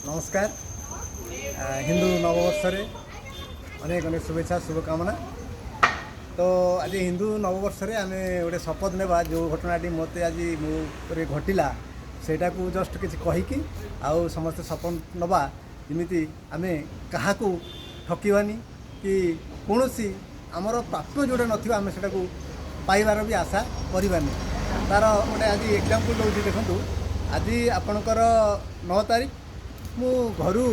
ନମସ୍କାର। ହିନ୍ଦୁ ନବବର୍ଷରେ ଅନେକ ଅନେକ ଶୁଭେଚ୍ଛା, ଶୁଭକାମନା। ତ ଆଜି ହିନ୍ଦୁ ନବବର୍ଷରେ ଆମେ ଗୋଟେ ଶପଥ ନେବା। ଯେଉଁ ଘଟଣାଟି ମୋତେ ଆଜି ମୋ ଉପରେ ଘଟିଲା, ସେଇଟାକୁ ଜଷ୍ଟ କିଛି କହିକି ଆଉ ସମସ୍ତେ ଶପଥ ନେବା, ଯେମିତି ଆମେ କାହାକୁ ଠକିବାନି କି କୌଣସି ଆମର ପ୍ରାପ୍ୟ ଯେଉଁଟା ନଥିବ, ଆମେ ସେଇଟାକୁ ପାଇବାର ବି ଆଶା କରିବାନି। ତା'ର ଗୋଟେ ଆଜି ଏକ୍ଜାମ୍ପଲ୍ ଦେଉଛି, ଦେଖନ୍ତୁ। ଆଜି ଆପଣଙ୍କର 9 ତାରିଖ। ମୁଁ ଘରୁ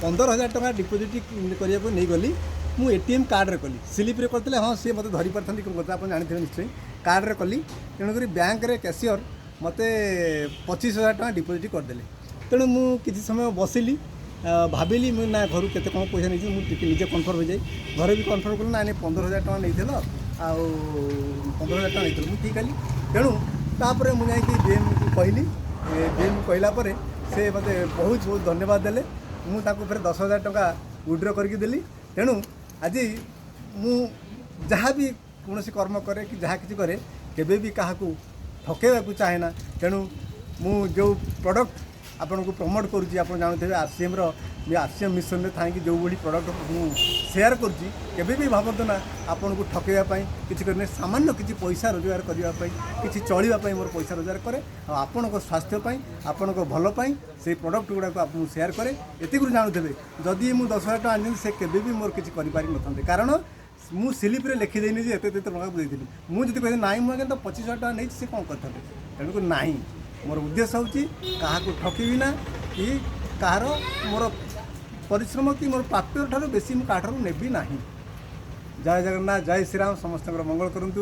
15,000 ଟଙ୍କା ଡିପୋଜିଟ୍ କରିବାକୁ ନେଇଗଲି। ମୁଁ ଏଟିଏମ୍ କାର୍ଡ଼ରେ କଲି। ସ୍ଲିପ୍ରେ କରିଥିଲେ ହଁ ସିଏ ମୋତେ ଧରି ପାରିଥାନ୍ତି। କ'ଣ କଥା ଆପଣ ଜାଣିଥିବେ ନିଶ୍ଚୟ। କାର୍ଡ଼ରେ କଲି, ତେଣୁକରି ବ୍ୟାଙ୍କରେ କ୍ୟାସିୟର ମୋତେ 25,000 ଟଙ୍କା ଡିପୋଜିଟ୍ କରିଦେଲେ। ତେଣୁ ମୁଁ କିଛି ସମୟ ବସିଲି, ଭାବିଲି ମୁଁ ନା ଘରୁ କେତେ କ'ଣ ପଇସା ନେଇଛି। ମୁଁ ଟିକେ ନିଜେ କନଫର୍ମ ହୋଇଯାଇ ଘରେ ବି କନଫର୍ମ କଲି, ନା ନାଇଁ, 15,000 ଟଙ୍କା ନେଇଥିଲ ଆଉ 15,000 ଟଙ୍କା ନେଇଥିଲ, ମୁଁ ଠିକ୍ କଲି। ତେଣୁ ତାପରେ ମୁଁ ଯାଇକି ବିଏମ୍କୁ କହିଲି। ବିଏମ୍ କହିଲା ପରେ ସେ ମୋତେ ବହୁତ ବହୁତ ଧନ୍ୟବାଦ ଦେଲେ। ମୁଁ ତାଙ୍କୁ ଫେରେ 10,000 ଟଙ୍କା ୱିଡ୍ର କରିକି ଦେଲି। ତେଣୁ ଆଜି ମୁଁ ଯାହା ବି କୌଣସି କର୍ମ କରେ କି ଯାହା କିଛି କରେ, କେବେ ବି କାହାକୁ ଠକେଇବାକୁ ଚାହେଁ ନା। ତେଣୁ ମୁଁ ଯେଉଁ ପ୍ରଡ଼କ୍ଟ ଆପଣଙ୍କୁ ପ୍ରମୋଟ୍ କରୁଛି, ଆପଣ ଜାଣୁଥିବେ, ଆରସିଏମ୍ର, ଆରସିଏମ୍ ମିଶନରେ ଥାଇକି ଯେଉଁଭଳି ପ୍ରଡ଼କ୍ଟ ମୁଁ ସେୟାର କରୁଛି, କେବେ ବି ଭାବନ୍ତୁ ନା ଆପଣଙ୍କୁ ଠକେଇବା ପାଇଁ କିଛି କରିନି। ସାମାନ୍ୟ କିଛି ପଇସା ରୋଜଗାର କରିବା ପାଇଁ, କିଛି ଚଳିବା ପାଇଁ ମୋର ପଇସା ରୋଜଗାର କରେ। ଆଉ ଆପଣଙ୍କ ସ୍ୱାସ୍ଥ୍ୟ ପାଇଁ, ଆପଣଙ୍କ ଭଲ ପାଇଁ ସେଇ ପ୍ରଡ଼କ୍ଟ ଗୁଡ଼ାକୁ ଆପଣଙ୍କୁ ସେୟାର କରେ। ଏତିକିରୁ ଜାଣୁଥିବେ, ଯଦି ମୁଁ 10,000 ଟଙ୍କା ଆଣିଛନ୍ତି, ସେ କେବେ ବି ମୋର କିଛି କରିପାରିନଥାନ୍ତେ, କାରଣ ମୁଁ ସ୍ଲିପ୍ରେ ଲେଖିଦେଇନି ଯେ ଏତେ ଏତେ ଟଙ୍କା ଦେଇଥିଲି। ମୁଁ ଯଦି କହିଲି, ନାଇଁ, ମୁଁ ଆଜ୍ଞା ତ 25,000 ଟଙ୍କା ନେଇଛି, ସେ କ'ଣ କରିଥାନ୍ତେ? ତେଣୁକରି ନାହିଁ, ମୋର ଉଦ୍ଦେଶ୍ୟ ହେଉଛି କାହାକୁ ଠକିବି ନା କି କାହାର ମୋର ପରିଶ୍ରମ କି ମୋର ପ୍ରାପ୍ୟ ଠାରୁ ବେଶୀ ମୁଁ କାହାଠାରୁ ନେବି ନାହିଁ। ଜୟ ଜଗନ୍ନାଥ, ଜୟ ଶ୍ରୀରାମ। ସମସ୍ତଙ୍କର ମଙ୍ଗଳ କରନ୍ତୁ।